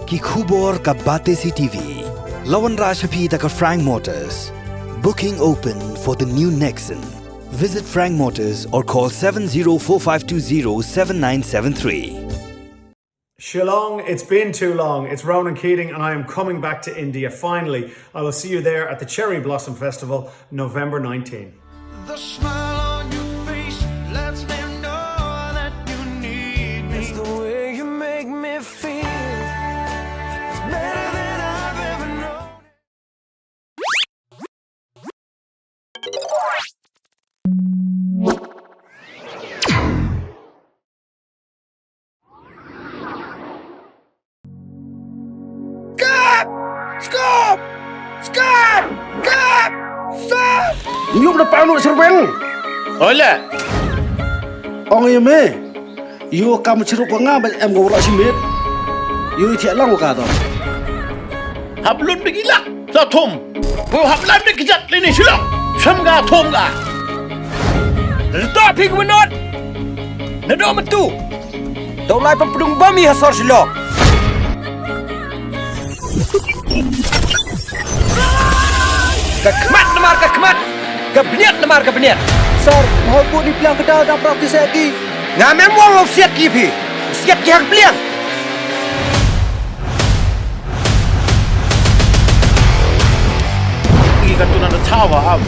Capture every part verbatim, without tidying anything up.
Ki khubor ka Batesi T V. La wanrah sha phi da ka Frank Motors. Booking open for the new Nexon. Visit Frank Motors or call seven zero four five two zero seven nine seven three. Shillong, it's been too long. It's Ronan Keating, and I am coming back to India finally. I will see you there at the Cherry Blossom Festival, November nineteenth. The smile on your face lets me know that you need me. It's the way you make me feel. It's better than I've ever known. Skop! Skop! Skop! Skop! Stop! Ym ïoh da panu serbeng. Oi la. Ong ïa me. Ïoh kam chirup ka nga ba em ka warok shimit. Ïoh i thiah lang ka to. Hap lut bik ilak. Sa thum. Ko hap lai bik kjat lini shilak. Sam ka thum ka. Rta phi ka manot. Na do matu. Tau lai pynpdung bam ïa ha sor Shillong. Ka khmat namar ka khmat, ka bniat namar ka bniat. Sor, ma hoi pud i pliang ka daw dang prok ki seh ki. Ngam em wang u siat ki phi. U siat ki ha ka pliang. Ki ka tunan da thawa am.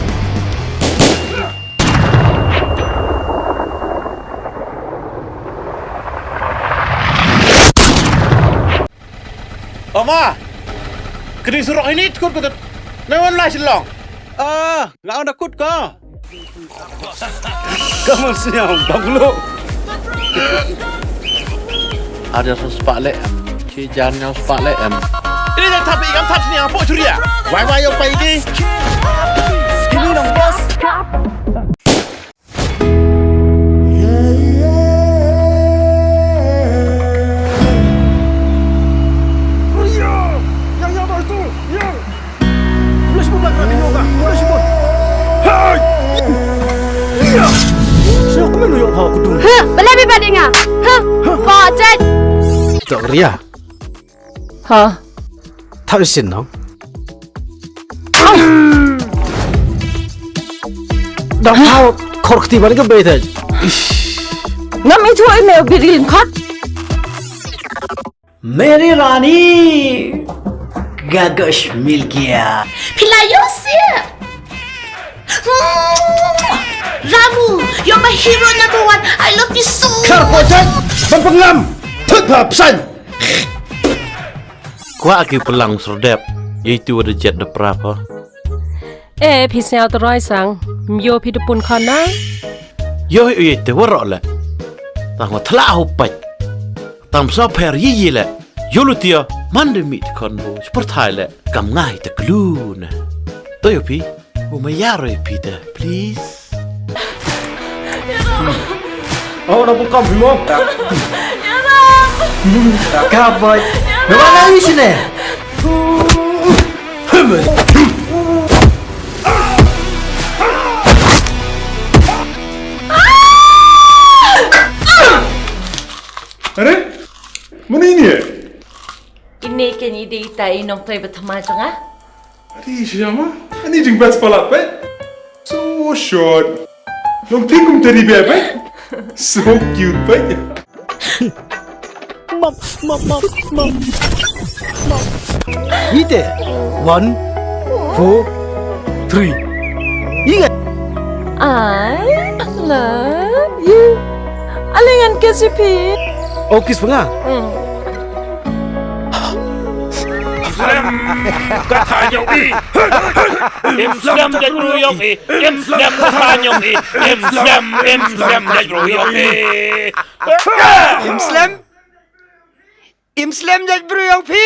Oma! Kri surok ini tkut kut. Nai wan lai Shillong. Ah, nga wan da kut ko. Kamu siang banglo. Ada sos pak lek. Ci jan nyal spak lek em. Ini dah tapi ikan tap sini apa curia. Wai wai yang pai ini. Ini dong bos. Hah, balei phi pat ïa nga? Hah, ko Jade. Tok Ria. Ha. Thaw sien nong. Dang thaw khor kti ban ka bei thai. Ngam ithuh ïa me u biri lyngkot. Meri Rani. Gagosh mil gaya. Phi la ïoh sih. Ramu, you're my hero number one. I love you so much. Khar ko Jade, ban pynngam. Thut ba psan. Kwah ki pynlang serdep. Ïa itu da Jade da prap ha. Eh, phi sñiaw trai sang. Ym ïoh phi da pun khana. Ïoh ïa ite warok le. Tang wa thla hu pait. Tang sa pher yi yi le. Ïoh lu tia man de mit khon bo. Spar thai le. Kam ngai te klun. To ïoh phi. U ma ïa roi phi te, please. Oh, na pun kam phi mo. Ka boy. Na wa na wi sine. Are? Mano ini eh? Ini kan ide ita i nongtrei ba thymmai jong nga. Adi, siyama? Ani jingbet palat peit. So short. Long thik kum teddy bear peit. So cute peit. Map, map, map, map. Ite. One, four, three. Ingat. I love you. Alingan ke sipi. Oh, kiss panga. Hmm. Im slem ka tha ñiong i. Im slem jait bru ñiong i. Im slem ka tha ñiong i. Im slem, im slem jait bru ñiong i. Im slem. Im slem jait bru ñiong phi.